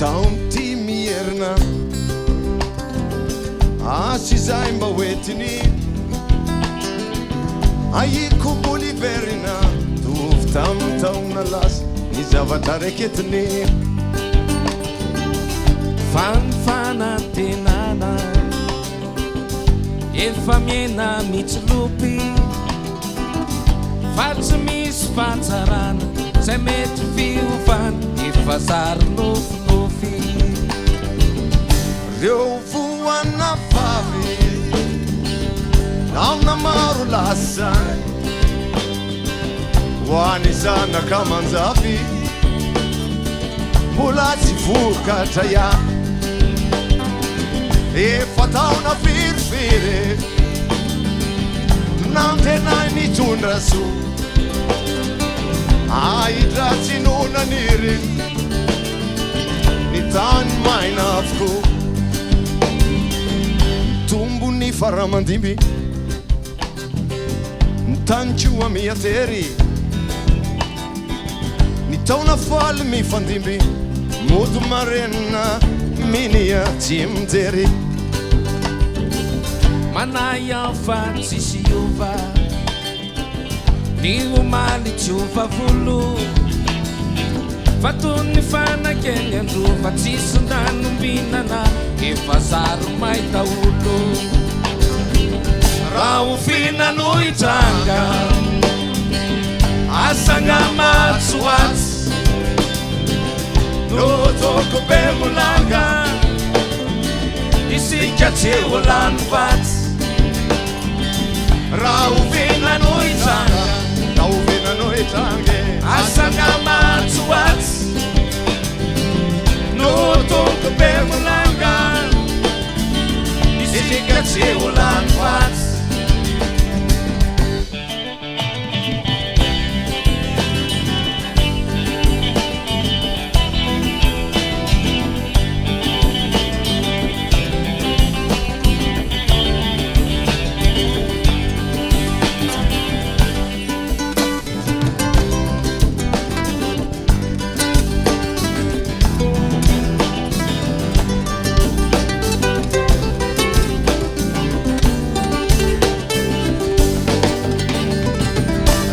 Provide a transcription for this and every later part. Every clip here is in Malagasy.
Taon'ity mierina Asa izay mba hoentiny Ahiko mbola hiverina Tovy tamin'ny taona lasa Ny zavatra reketiny. Fa ny fanantenana Efa mihena mitsilopy Fa tsy misy fahatsarana Izay mety fiovana Efa zary nofinofy. Reo voana vavy Taona maro lasa Ho an'ny zanaka aman-jafy Mbola tsy vokatra ihany Efa taona firifiry Nantenainy nitondra soa Ahi-dratsy no naniry Ny tany maina avokoa Mitombo ny faramandimby Ny tany koa miha-tery Ny taona faly mifandimby Mody marenina minia tsy mijery. Manahy aho fa tsisy hiova Ny omaly tsy hova volo Fa toy ny fanakeny an-drova Tsisy nanombinana Efa zary may daholo Rahoviana no hitranga Asa angamba atsy ho atsy No toko be molanga Isika tsy ho lany vatsy Rahoviana no hitranga Rahoviana no hitranga e Asa angamba atsy ho atsy No toko be molanga Isika tsy ho lany vatsy.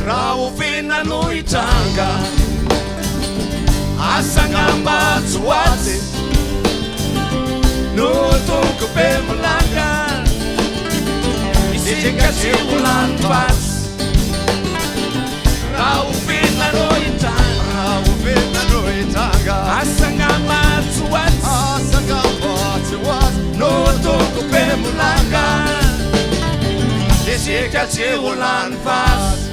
Rahoviana no hitranga? Asa angamba tsy ho atsy no tonga be milanga Isika tsy ho lany vatsy Rahoviana no hitranga? Rahoviana no hitranga? Asa angamba tsy ho atsy Asa angamba tsy ho atsy no tonga be milanga Isika tsy ho lany vatsy.